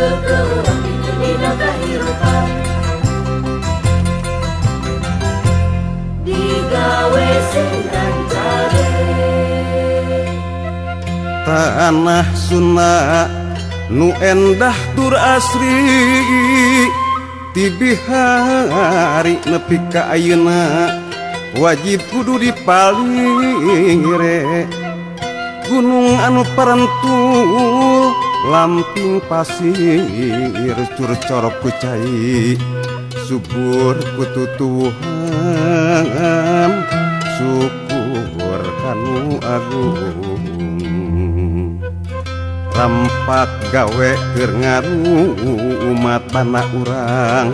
Bekal ke urang pikeun dina kahirupan. Digawe sing rancage. Tanah Sunda nu endah tur asri, ti bihari nepi ka ayeuna wajib kudu dipalire. Gunung anu parentul, lamping pasir, cur corok ku cai, subur ku tutuwuhan, syukur kanu agung. Rampak gawe keur ngarumat bana urang,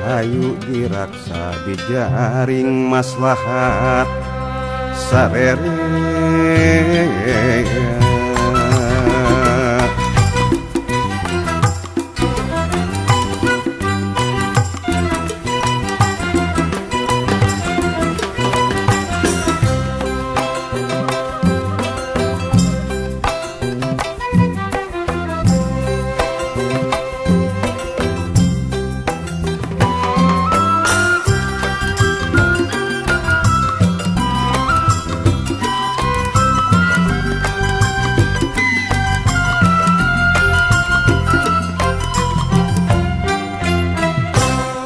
hayu diraksa dijaring maslahat sarerea.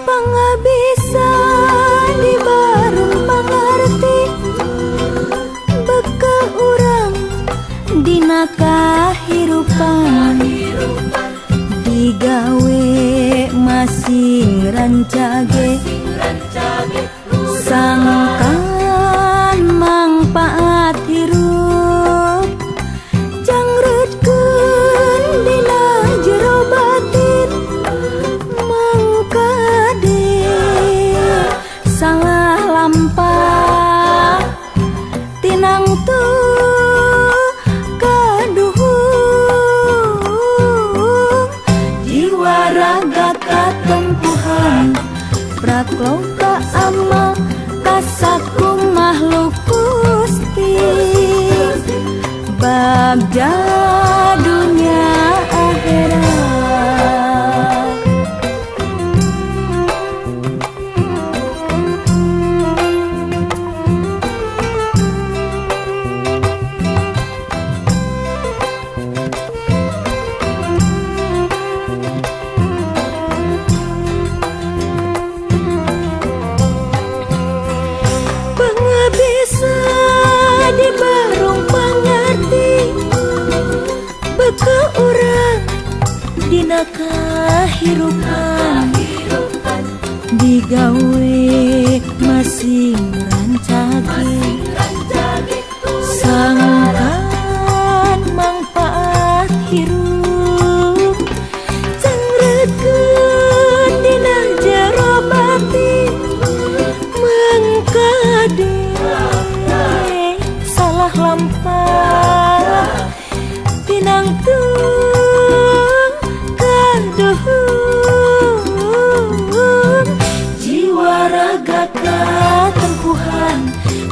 Pangabisa di barung pangarti, bekal urang dina kahirupan. Digawe masing rancage, sangkan mangpaat hirup. Jangreutkeun dina jero batin, mangkade salah lampah tinangtu kaduhung. Jiwa raga katempuhan, prak loba amal kasaku makhluk Gusti, bagja dunia akhirat. Pangabisa di barung pangarti, bekal urang dina kahirupan. Digawe masing rancage, sangkan mangpaat hirup. Cangreutkeun dina jero batin, mangkade salah lampah tinangtung kaduhung. Jiwa raga katempuhan,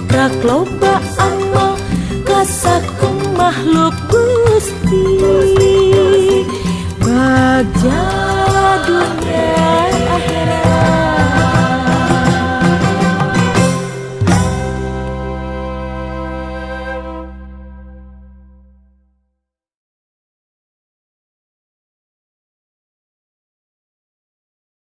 prak loba amal kasaku makhluk Gusti, bagja dunia.